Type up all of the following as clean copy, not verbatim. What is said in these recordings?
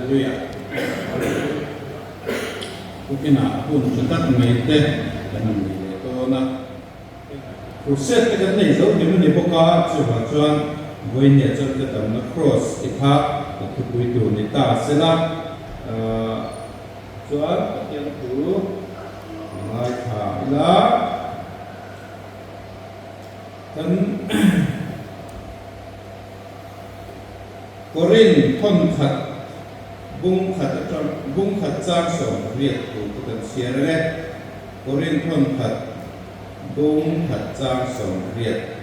Hallelujah. Tukinah hun tha tak mai te kan han nei leh dawn a. Crusade te kan nei zo hlim a ni bawk a, chuvang chuan vawinia chuan ka damna cross ti kha ka thupui tur ni ta sela. Chuan Pathian thu i ngaithla ila. Kan Korin thawnkhat bung khat atang bung khat chang 80 thu te kan chhiar ang e. Korin thawnkhat bung khat chang 80.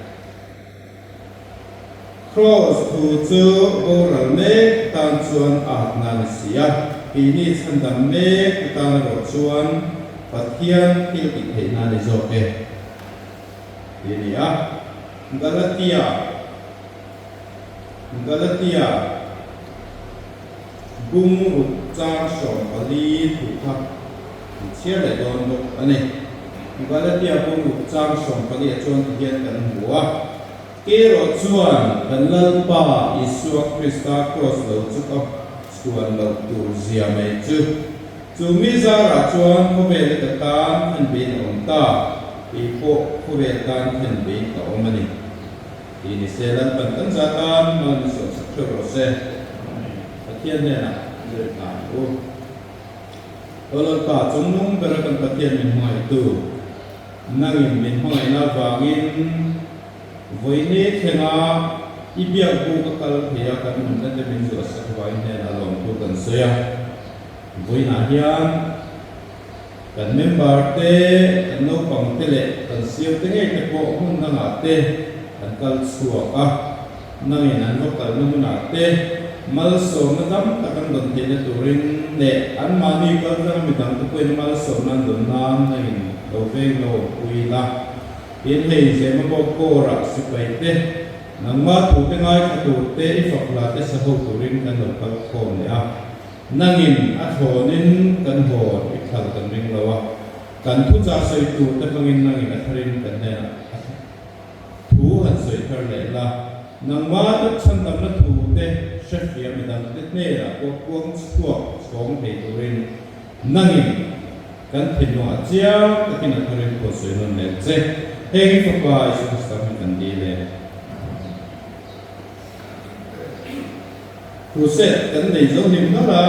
Kraws thu chu boral mek tan chuan a hatna a ni si a, keini chhandam mek te tan erawh chuan Pathian thil tih theihna a ni zawk e tih a ni a. Galatia Galatia bung ruk chang 14 thu kha an chhiar leh dawn bawk a ni. Galatia bung ruk chang 14 ah chuan tihian kan hmu a, Kerawh chuan kan Lalpa Isua Krista kraws lo chu ka chhuan loh tur zia mai chu. Chu mi zarah chuan khawvel i ka tan khen bein a awm ta, kei pawh khawvel tan khen bein ka awm a ni. Tih ni se Lalpan kan za tan mal min sawhsak theuh rawh se. Pathian hnenah zir hna ang u. Aw Lalpa, chungnung bera kan Pathian min hmangaihtu, nangin min hmangaihna avangin vawiini thlenga i biak bu ka kal thei a, kan nunna te min zuahsak avangin hnenah lawmthu kan sawi a. Vawiinah hian kan member te, kan naupang te leh kan siam te ngei te pawh hmun dangah te an kal chhuak a, nangin an va kalna hmunah te malsawmna tam tak an dawn theihna turin leh anmahni kal tlanga midang te pawhin malsawmna an dawn nan nangin lo veng lo pui la. Tin, hei Zemabawk kawrah sipai te, nangmah thute ngaithla tur te i fak hla te sa ho turin kan lo kal khawm leh a. Nangin a thlawnin kan hawn i thal kan ring lo a, kan thuchah sawi tur te hmangin nangin a tharin kan hnenah a thu han sawi thar leh la. Nangmah te chhandamna thu te hrefiah midang te hnenah pawh puang chhuak chhawng thei turin nangin kan thinlungah chiang takin a tharin pawh sawi nawn leh che. Heng i Fapa Isua Krista hming kan dil e. Crusade kan nei zo hlim hlauh a,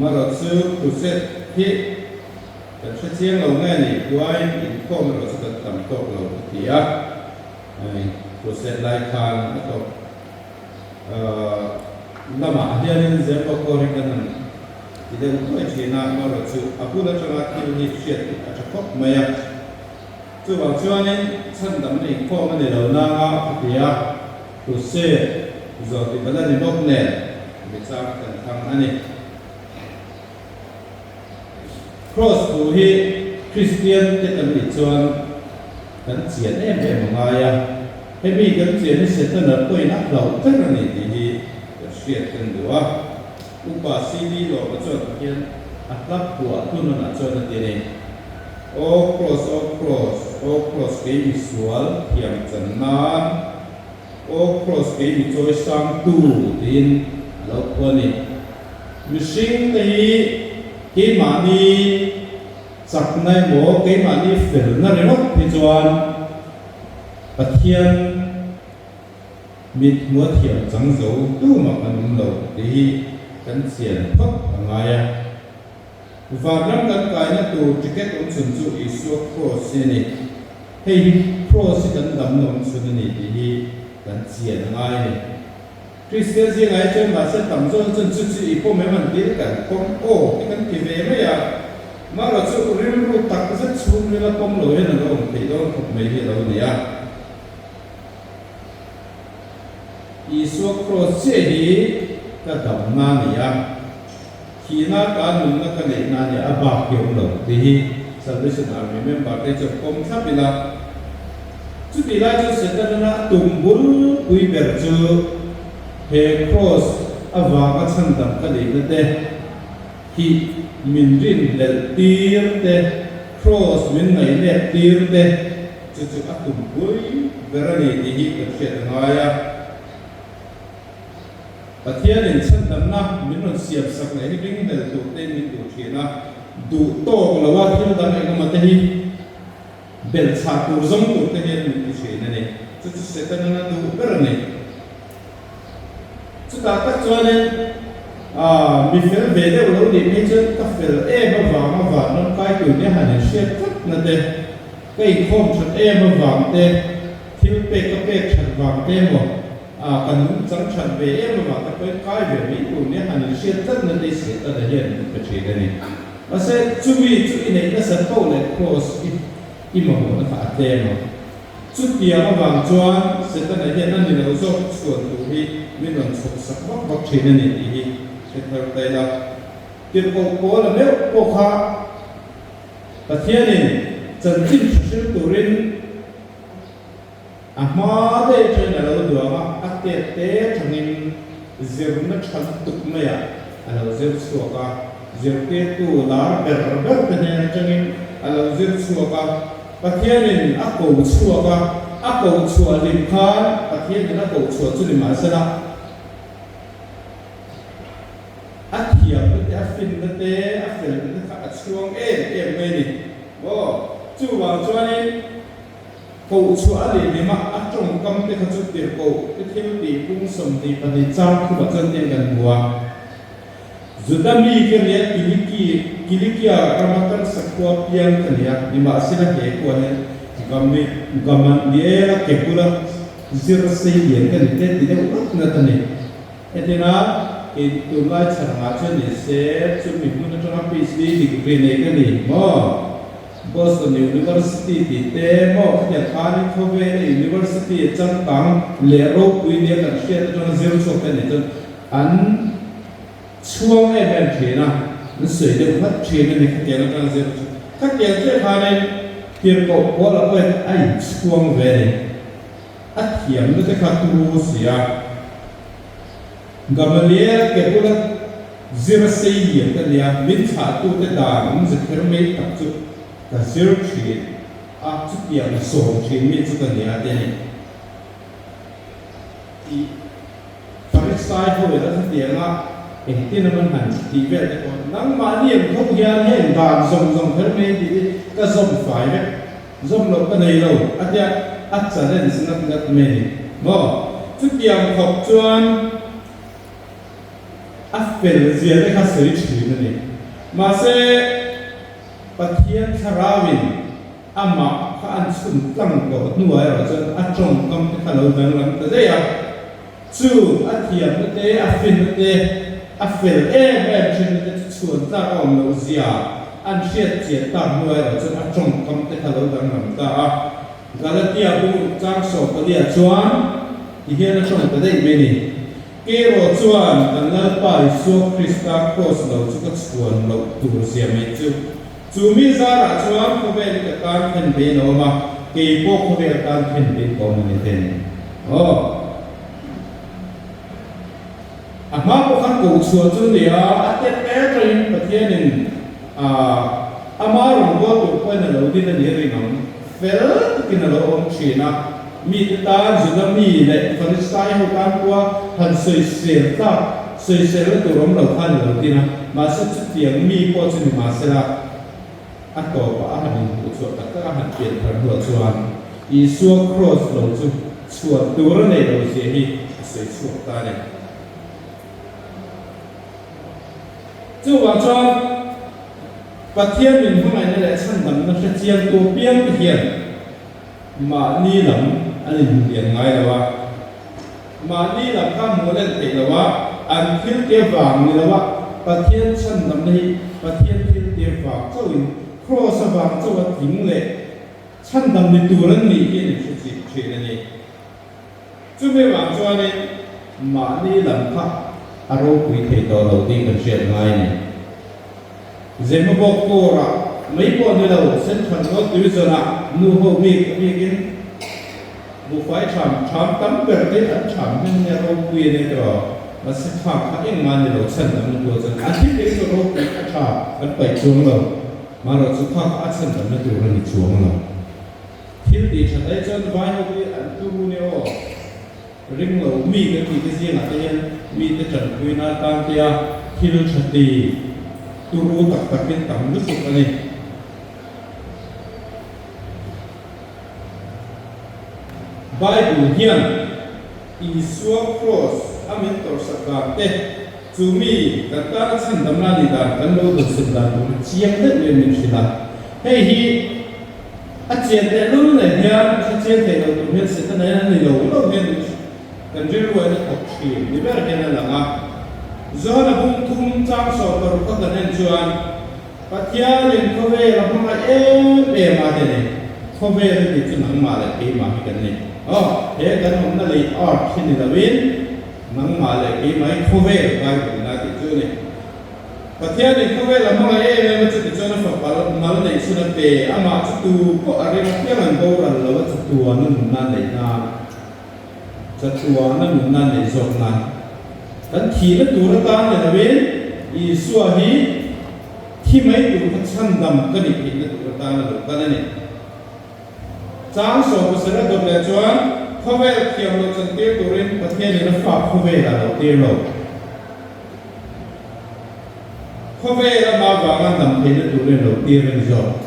marawh chu crusade hi kan hre chiang lo nge ni huain inkhawm erawh chu kan tam tawk lo ka ti a, crusade lai khan a tawp lamah hianin Zemba Kawr hi kan han ti deuh thuai thin a, marawh chu a bul atanga thil hi hriat hi a tha khawp mai a, chuvang chuanin chhandamna inkhawm a ni lo nanga ka ti a. Crusade zawh tih bal a ni bawk nen mi chang kan thlang a ni. Cross thu hi Kristian te kan nih chuan kan chian em em a ngai a, hemi kan chian hi Setana pawhin a hlauh ber a ni tih hi kan hriat kan duh a. Upa CD Lawma chuan Pathian a hla phuah thunawnah chuan a ti a ni, Aw Cross, aw Cross, aw Cross kei misual thiam chan nan, aw Cross kei mi chawi sang tu tiin a lo phuah a ni. Mihring te hi keimahni chakna emaw keimahni felna ringawt hi chuan Pathian Mit hmua thiam chang zo tumah kan awm lo tih hi kan chian phawt a ngai a. Vanram kan kaina tur ticket awm chhun chu Isua Kraws hi a ni. Hei hi Kraws hi kan damna awm chhun a ni tih hi kan chian a ngai a ni. Kristian zingah hi chuan mahse tam zawk chuan chu chu i pawm em an tih kan pawm aw te kan ti ve mai a. Marawh chu rilru tak zet chhungril a pawm lo hian a lo awm theih dawn khawp mai hi a lo ni a. Isua Kraws chiah hi ka damna a ni a, thihna ka nunna ka neihna a ni a, bak hi awm lo tih hi Salvation Army member te chuan pawm thlap ila. Chutih lai chuan Setana tum bul pui ber chu he Kraws avanga chhandam ka neihna te hi min rinhlelh tir te, Kraws min ngaihnep tir te, Chu chu a tumpui ber a ni tih hi kan hriat a ngai a. Pathianin chhandamna min rawn siam sak leh hi ringhlel tur tein min duh thin a, duh tawk loa thil dang engemaw te hi belhchhah tur zawng tur te hian min ti thin a ni. Chu chu Setanan a duh ber a ni. Chutah tak chuanin mi fel ve deuh lo nih phei chuan ka fel em avanga vanram kai tur nia han inhriat tlatna te, ka inkhawm that em avang te, thil pek ka pek that vang te emaw, ka nungchang that ve em avang te pawhin kai ve mai tur nia han inhriat tlatna te Setana hian min pe thin a ni. Mahse, chumi chu i neih nasat poh leh kraws i mamawhna kha a tlem ang. Chutiang avang chuan Setana hian a ni lo zawk chhuan tur hi min rawn chhawp sak vak vak thin a ni tih hi hre thar ta ila. Tirhkoh Paula meuh pawh kha Pathianin chanchin hre hril turin a hma daih atangin a lo duang a, a tet te atangin zirna tha lutuk maiah a lo zir chhuak a, zirtirtu lar ber ber te hnen atangin a lo zir chhuak a. Pathianin a ko chhuak a, a ko chhuah hlim khan Pathianin a ko chhuah chu ni mahsela a thiamna te, a finna te, a felna te kha a chhuang em em mai a ni. Aw, chuvang chuanin koh chhuah a leh hlim a, a tawngkam te kha chu tirhkoh te thil tih pung 22 chang thumah chuan tiang kan hmu a. Juda mi ka nia, Kiliki, Kilikia rama Tarsa khua piang ka nia, nimahsela he khua hian Gami, Gamaliela ke bula zir sei lian ka ni te ti deuh rat ngat a ni. Hetina kei tunlai chhan angah chuan ni se, chumi hmun atanga PhD degree nei ka ni maw? Boston University tih te maw khatiang khanin khawvela university changkang leh ropui nia kan hriat atanga zir chhuak te ni chuan An chhuang em em thin a, an sawi deuh nghat thin a ni khatiang atanga zir chu. Khatiang chiah khanin tirhkoh Paula pawhin a inchhuang ve a ni. A thiamna te kha turu si a. Gamaliel ke bula zir a sei lian ka nia, min thlahtute dan awmze kher mai tak chu ka zir thin a, chutiang zawm thin mi chu ka nia te a ni. Tih Pharisai ho ila chutiang a engtin a man han tih vel te pawh nangmahni ang tho hian heng dan zawng zawng kher mai tih hi ka zawm fai vek, zawm loh ka nei lo a tia a challenge ngat ngat mai a ni maw? Chutiang khawp chuan a fel zia te kha sawi thin a ni. Mahse Pathian thlarauin Amah kha an chhun tlang tawh hnuah erawh chuan a tawngkam te kha lo danglam ta daih a. Chu a thiamna te, a finna te, a fel em em thinna te chu chhuan tlak a awm loh zia an hriat chian tak hnuah erawh chuan a tawngkam te kha lo danglam ta a. Galatia bung chang 14 ah chuan ti hian a tawng ta daih mai a ni. Kerawh chuan kan Lalpa Isua Krista kraws lo chu ka chhuan loh tur zia mai chu. Chu mi zarah chuan khawvel ka tan khen vein a awm a, kei pawh khawvel tan khen vein ka awm a ni te ni. Aw. A hma pawh khan koh chhuah chu ni a, a tet te atangin Pathianin ama rawngbâwl tur pawhin a lo din a ni a ring ang. Fel takin a lo awm thin a, mite tan Juda mi leh Farisai ho tan pawha han sawisel tlak, sawiselna tur awm lo khan a lo din a, mahse chutiang mi pawh chu ni mahsela a tawpah a han inhmuh chhuah tak tak a han pian thar hnuah chuan Isua kraws lo chu chhuan tur a nei lo zia hi a sawi chhuak ta a ni. Chuvang chuan Pathian min hmangaihna leh chhandamna hre chiangtu apiangte hian mahni lam an inhmuhlian ngai lo a, mahni lam kha hmuh len theih lo a, an thil te vang ni lo a, Pathian chhandamna hi Pathian thil te vang chauhin Kraws avang chauh a tling leh chhandam ni tur an nih hi an inhre thin a ni. Chumi vang chuanin mahni lam kha a ropui thei tawh lo tih kan hriat ngai a ni. Zemabawk Corps-ah mai pawh ni lo, Central North Division-ah nu ho bik a bikin buhfai ṭham ṭham tam ber te an ṭham hnem nia ropui a nia tiraw? Mahse kha kha engmah ni lo chhan damna tur chuan an thil ei chu ropui a ṭha kan paih chuang lo, marawh chu kha kha a chhan damna tur a ni chuang lo. Thil tih that ai chuan vai ho hi an turu nia aw. Ring lo mi kan tih te zingah te hian mite tanpuina atan tia thil tha ti turu tak takin tam lutuk a ni. Bible hian Isua Kraws a min tawrhsak dan te, chu mi kan tana chhandamna nih dan kan lo dawhsawm dan tur hi chiang deuh hian min hrilh a. Hei hi a chian teh lul nen hian hre chiang thei lo tur hian Setana hian a ni lo lo hian min kan rilru hian a thawk thin ni ber hian a lang a. Johana bung thum chang 16 kha kan en chuan, Pathianin khawvel a hmangaih em em a te nei. Khawvel a tih chu nangmah leh keimah hi kan ni. Aw, he kan awmna lei earth hi ni loin nangmah leh keimah hi khawvel Bible in a tih chu a ni. Pathianin khawvel a hmangaih em em a chuti chuan a fapa mal neih chhun a pe, amah chu tu pawh a ring apiang an boral lo a chatuana nunna neih nan. Chatuana nunna neih zawk nan kan thihna tur atan ni loin Isua hi thi mai tur kha chhandam ka nih theihna tur atan a lo kal a ni. Chang 17 a dawt leh chuan khawvel thiam loh chantir turin Pathianin a fa khawvel a lo tir lo. Khawvel ama vanga dam theihna turin a lo tir a ni zawk.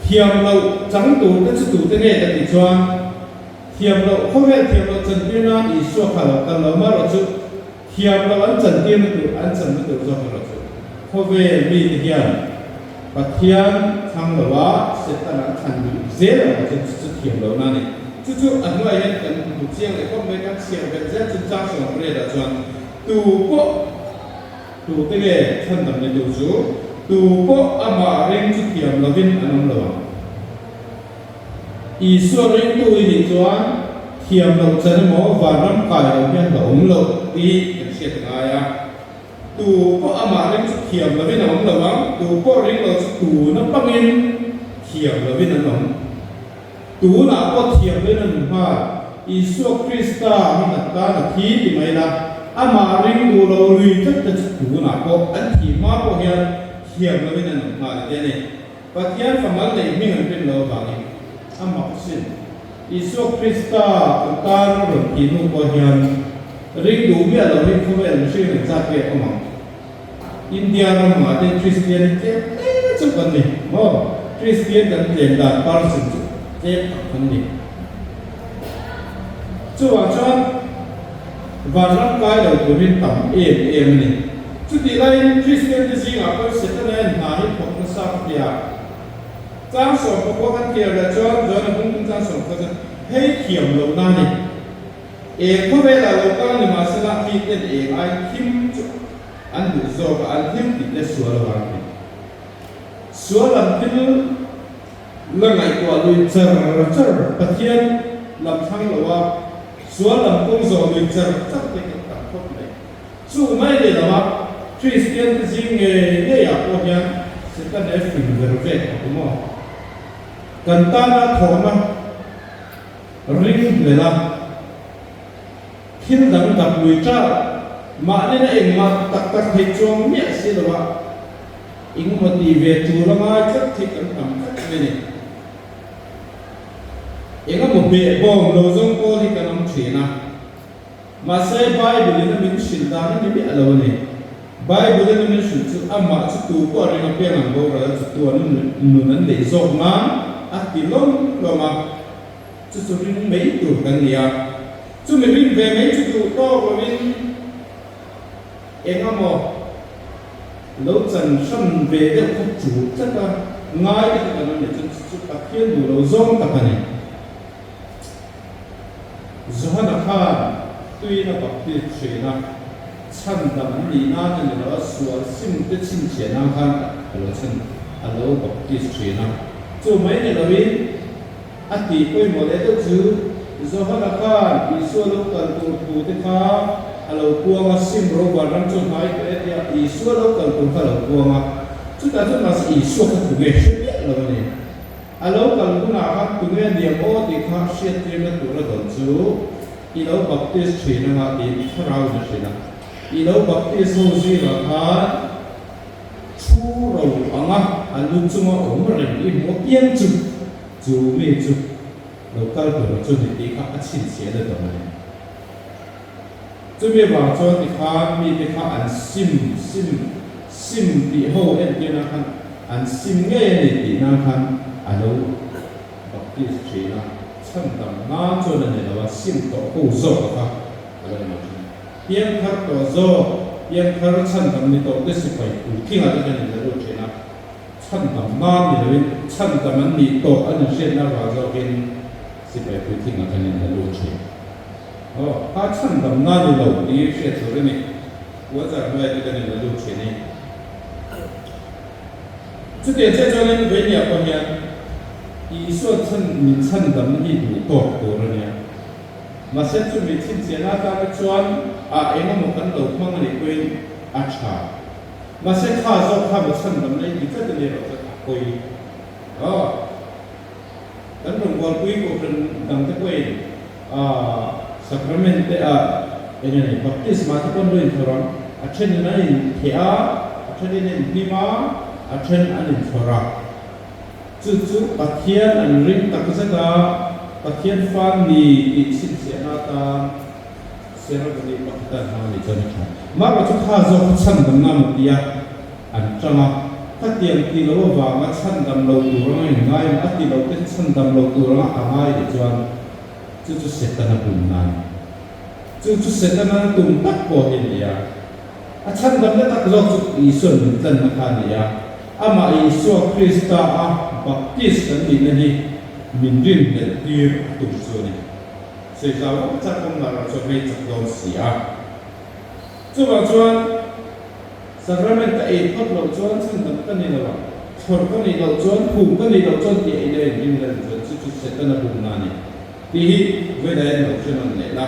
Thiam loh chang tur te chu tute nge ka tih chuan thiam loh khawvel thiam loh chantir nan Isua kha lo kal lo marawh chu thiam loh an chantir na tur an chan na tur zawk erawh chu khawvel mi te hian Pathian thlang lo a Satan an thlan duh zel ang chu chu chu thiam loh na a ni. Chu chu a hnuaiah hian kan hmu chiang leh khawp mai kan chhiar belh zel chu chang 18 ah chuan tu pawh Tute nge chhandam ni tur chu tu pawh amah ring chu thiam lovin an awm lo ang. Isua ringtu i nih chuan thiam loh chan emaw vanram kai lo hian la awm loh tih kan hriat a ngai a. Tu pawh amah ring chu thiam lovin a awm lo ang, tu pawh ring lo chu tuna pangin thiam lovin an awm. Tunah pawh thiam loin an nghal. Isua Krista hi kan tan a thi ti mai la, amah ring duh lo lui tlat te chu tunah pawh an thih hma pawh hian thiam loin an awm nghal te a ni. Pathian famal neih hming an rin lo avangin a mak sin. Isua Krista kan tan a rawn thih hnu pawh hian ring duh miah lo hi khawvel mihring an zat ve awm ang. India ramah te Kristian hi tlem hle chu kan ni maw? Kristian kan tlem dan percent chu tlem tak kan ni. Chuvang chuan vanram kai lo turin tam em em a ni. Chutih laiin Kristian te zingah pawh Setana hian hna hi thawk nasa ka ti a. Chang 14 kan tlir leh chuan Johana bung chang 14 chuan hei thiam lohna a ni. Eng khawvelah lo kal ni mahsela miten eng ai thim chu an duh zawk a, an thil tih te sual avang a ni. Sual lam thil la ngaihtuah lui char char, Pathian lam thlang lo a, sual lam kawng zawh lui char char te kan tam khawp mai. Chu mai ni lo a, Kristian te zing ngei ngei ah pawh hian Setana e fing ver vek a awm aw. Kan tana thawhna. Ring hlel a, thil dang dap lui ṭar, mahnena engmah tak tak theih chuang miah si lo a, engemaw tih ve ṭul a ngai tlat hi kan tam tlat mai a ni. Engemaw behbawm lo zawng pawl hi kan awm ṭhin a, mahse Bible in a min hrilh dan a ni miah lo a ni. Bible in a min hrilh chu amah chu tu pawh a ring apiang an boral a chutu an nun an neih zawk nan a ti lawm lawm a. Chu chu ring mai tur kan ni a, chumi ring ve mai chu duh tawk lovin eng emaw lo chan hran ve deuh kha chul tlat a, ngai te kha kan awm leh chuan chu chu Pathian duh lo zawng tak a ni. Johana khan tuiin a baptist thin a, chhandam an nih nan a ni lo a, sual sim te chhinchhiah nan khan a lo chhan a lo baptist thin a, chu mai ni lovin, A tih pawimawh leh deuh chu Johana khan Isua lo kal tur thu te kha a lo puang a, sim ro vanram chu hnai tawh e tia Isua lo kal tur kha a lo puang a. Chutah chuan mahse Isua kha tunge hre miah lo a ni. A lo kal hunah khan tunge niam aw tih kha hriattirna tur a dawn chu i lo baptist thin anga tiin thlarau in a hrilh a. I lo baptist ho zingah khan Thu ro anga a lu chunga awm reng i hmu apiang chu, chu mi chu Lo kal tur chu ni tih kha a chhinchhiah na dawn a ni. Chumi avang chuan tikhan mite kha an sim sim sim tih ho entirna khan an sim ngei a ni tih nan khan a lo baptist thin a, chhandam nan chuan a ni lo a, sim tawh ho zawk a kha a lo ni thin. Piangthar tawh zawk, piangthar chhandam ni tawh te sipai puitlingah te khan in la lut thin a. Chhandam nan ni loin chhandam an nih tawh an inhriatna avang zawkin sipai puitling ah khan in la lut thin. Aw, kha chhandam nan ni lo tih hriat tur a ni. Puanzar hnuaiah te kan in la lut thin i. Chutiang chiah chuanin Veinia pawh hian Isua chhan min chhandam hi duh tawk tur a nia. Mahse chumi chhinchhiahna atana chuan a engemaw kan lo hmang a nih pawhin a tha. Mahse kha zawk kha maw chhandam na i ti tlat a ni erawh chuan a pawi aw. Kan rawngbawlpui kohhran dangte pawhin sacrament te ah eng nge ni baptisma te pawh an lo inthlawr ang. A thenin an intheh a, a thenin an inhnim a, a then an inthlawr a. Chu chu Pathian an ring tak zet a, Pathian fa ni tih chhinchhiahna atan Ceremony pakhat a hmang a nih chuan a tha. Mahra chu kha zawk kha chhandamna maw tia an tang a, khatiang ti lo avanga chhandam lo tur anga in ngai emaw a ti lo te chhandam lo tur anga a ngai nih chuan chu chu Setana tumna a ni. Chu chu Setana tum tak pawh hi a ni a. A chhandamna tak zawk chu Isua'n min tlanna kha a ni a, amah Isua Krista a baptist kan nihna hi min rinhlelh tir a tum chu a ni. Sawi zau vak chak awm lah chuan hei chak dawn si a. Chuvang chuan Sacrament ka ei phawt loh chuan chhandam ka ni lo a, thlawr ka nih loh chuan, phum ka nih loh chuan tih ei na in ring la chuan chu chu Setana bumna a ni tih hi vawidain lo hre nawn leh la.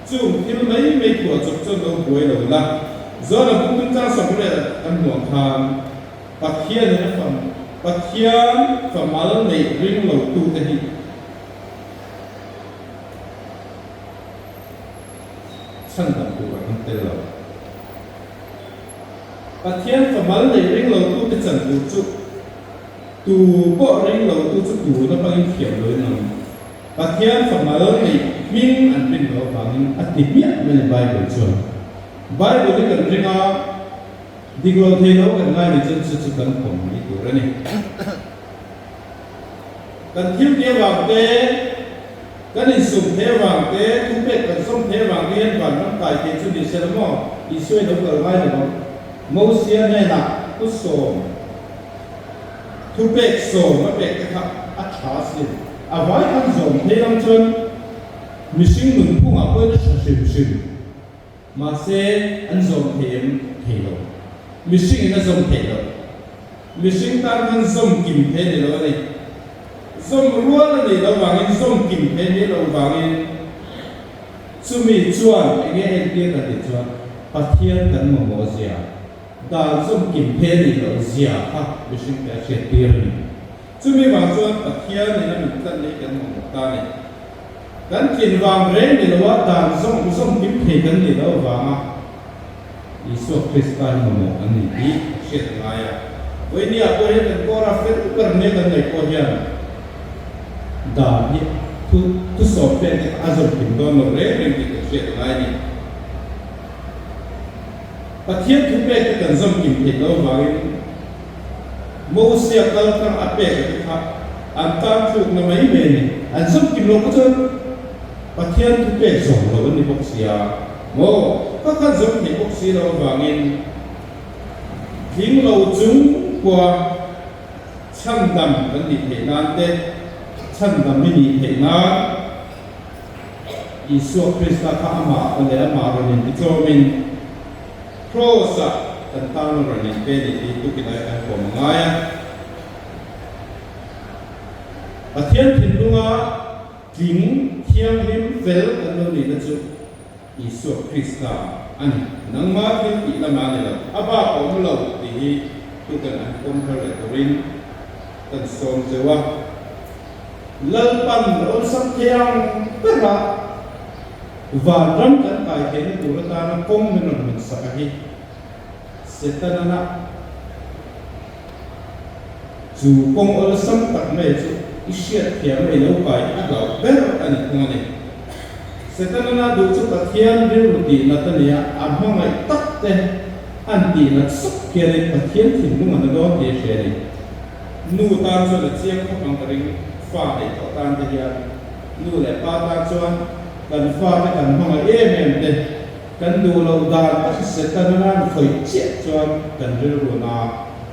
Chung thil mai mai phuah chawp chuan lo buai lo la. Zawna bung tum chang 20 kan hmuh ang khan Pathianin a fam Pathian famal neih ring lo tute hi Chhandam turah kan tel lo. Pathian famal neih ring lotute chan tur chu tu pawh ring lotu chu tuna hmangin thiam loin ang. Pathian famal neih hming an rin loh avangin a ti hmiah mai a ni Bible chuan. Bible hi kan ring a, dik lo thei lo kan ngai ni chuan chu chu kan pawm mai tur a ni. Kan thil tih avang te, kan insum thei avang te, thupek kan sawm thei avang te hian vanram kai thei chu ni se la maw? Isua i lo kal ngai lo ang. Mosia hnenah thusawm, thupek sawm a pek te kha a tha asin. A vai khan zawm thei ang chuan mihring nunphungah pawhin a tha hrim hrim. Mahse, an zawm thei em? Thei lo. Mihringin a zawm theih loh. Mihring tan khan zawm kim thei a ni lo a ni. Zawm rual a nih loh vangin, zawm kim thei a nih loh vangin chumi chuan eng nge entir kan tih chuan Pathian kan mamawh zia, dan zawm kim thei a nih loh zia kha mihringte a hriattir a ni. Chumi vang chuan Pathianin a min tlanna hi kan mamawh ta a ni. Kan tlin vang reng ni loa dan zawng zawng kim thei kan nih loh avanga Isua Krista hi mamawh kan ni tih a hriat a ngai a. Vawinia pawh hian kan kawra fel ber nia kan ngaih pawh hian dan hi thu thusawm pek te kha a zawm kim dawn lo reng reng tih kan hriat a ngai a ni. Pathian thupek te kan zawm kim theih loh avangin Mosia kal thar a pek a te kha an tan thlukna mai mai a ni. An zawm kim loh kha chuan Pathian thupek zawm lo an ni bawk sia maw? Kha khan zawm thei bawk si lo avangin tling lo chung khua chhandam kan nih theih nan te, chhandam i nih theih nan Isua Krista kha amah leh amah rawn intitlawmin Kraws-ah kan tan rawn inpe ni tih tukin ai kan kawm a ngai a. Pathian thinlunga tling, thianghlim, fel kan lo nihna chu Isua Krista a ni. Nangma thil tih lama a ni lo, a bak a awm lo tih hi tukan an pawm thar leh turin kan sawm cheu a. Lalpan awlsam thei ang bera vanram kan kai theihna tur atana kawng min rawn hawn sak a hi Setana chu kawng awlsam tak mai chu i hriatthiam a i lo kai a hlauh ber a ni thung a ni. Setana a duh chu Pathian rilru tihnat a ni a, a hmangaih tak te an tihnat sup hianin Pathian thinlung a na dawn tih a hria a ni. Nu tan chuan a chiang khawp ang ka ring, fa neih tawh tan te hian nu leh pa tan chuan kan fate kan hmangaih em em te kan duh loh dan tak hi Setana nan khawih chiah chuan kan rilru na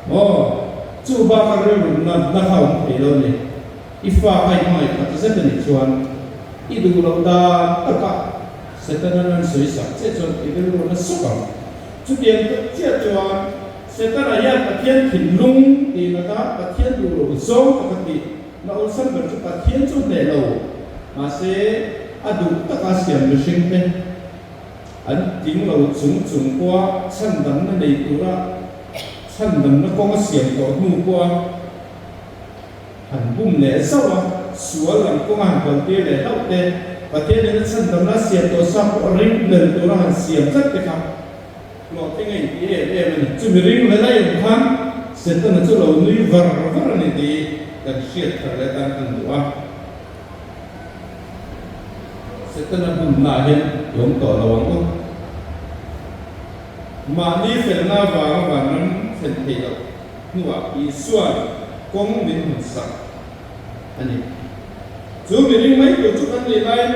maw? Chu baka rilru na na kha awm thei lo ni. I fa kha i hmangaih tak zet a nih chuan i duh loh dan taka Setana nan sawi sak che chuan i rilru na suk ang. Chutiang tak chiah chuan Setana hian Pathian thinlung tih nata Pathian duh loh zawng taka tih na awlsam ber chu Pathian chu hneh lo. Mahse, a duh taka siam mihring te an tling lo chung chung pawha chhandamna nei tura chhandamna kawng a siam tawh hnu pawha Han bum leh zauh a, sual lam kawnga han kaltir leh hlauh te, Pathianin a chhandamna a siam tawh sa pawh ring hlel tura han siam tlat te kha hlawhtling a inti em em a ni. Chumi ring hlel a awm khan Setana chu lo nui var var a ni tih kan hriat thar leh atan kan duh a. Setana bumnaah hian i awm tawh lo ang u. Mahni felna avanga vanram thlen theih loh hnuah Isua'n kawng min hawn sak a ni. Chu mihring mai tur chu kan nih laiin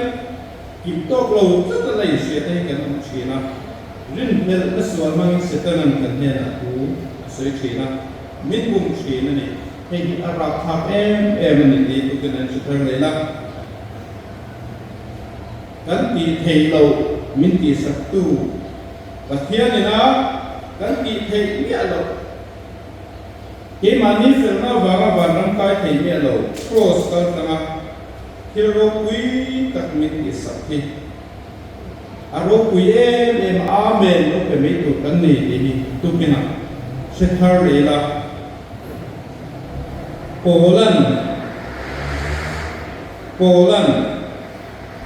kim tawk lo tlat a la inhriat hi kan awm thin a, rinhlelhna sual hmangin Setana'n kan hnenah thu a sawi thin a, min bum thin a ni. Hei hi a rapthlak em em a ni tih tukin an hre thar leh la. Kan tih theih loh min tihsaktu Pathianin a kan tih theih miah loh. Keimahni felna avanga vanram kai thei miah lo Kraws kal tlanga thil ropui tak min tihsak hi a ropui em em a, Amen lo pe mai tur kan ni tih hi tukinah hre thar leh ila. Pawlan Pawlan.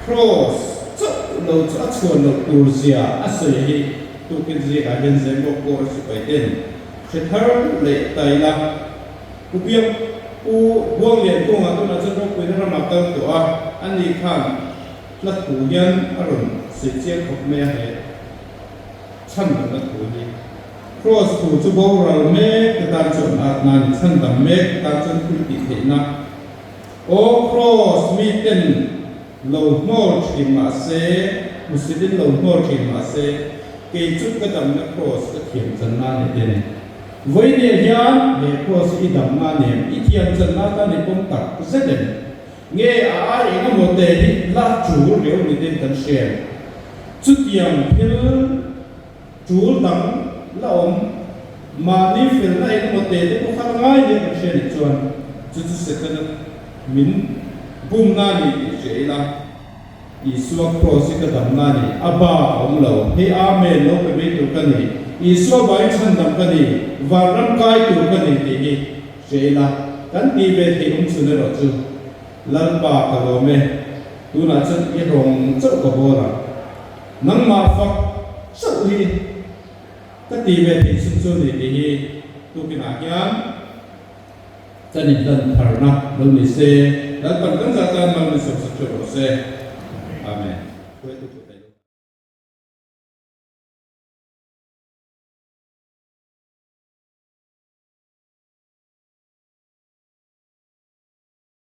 Kraws chauh lo chu a chhuan loh tur zia a sawi hi tukin zikah hian Zembawk pawh a sipai ten hre thar leh ta ila. Pu Piang Pu Buanglian kawngah tunah chuan ropuina ramah kal tawh a, ani khan hla thu hian a rawn sawi chiang khawp mai a he chhan damna thu hi. Kraws thu chu boral mek te tan chuan atna a ni, chhan dam mek te tan chuan thil tih theihna. Aw Kraws mi ten lo hnawl thin mah se, hmusit in lo hnawl thin mah se, kei chu ka damna Kraws ka thiam channa a ni te ni. Vawinia hian he Kraws hi i damna nen i thiam channa atan i pawm tak zet em? Nge a ai eng emaw te hi la tul riau ni ten kan hria em? Chutiang thil tul dang la awm, mahni felna eng emaw te te pawh kha la ngai hle kan hria nih chuan chu chu Setana min bumna a ni tih hria ila, Isua kraws hi ka damna a ni, a bak a awm lo, hei Amen lo pe mai tur ka ni, Isua vangin chhandam ka ni, vanram kai tur ka ni tih hi hria ila, kan tih ve theih awm chhun erawh chu Lalpa ka lawm e, tunah chuan i rawng chauh ka bawl ang. Nangmah fak chauh hi ka ti ve theih chhun chu ni tih hi tukinah hian kan inhlan tharna lo ni se, Lalpan kan zah tan mal min sawmsak ṭeuh rawh se. Amen.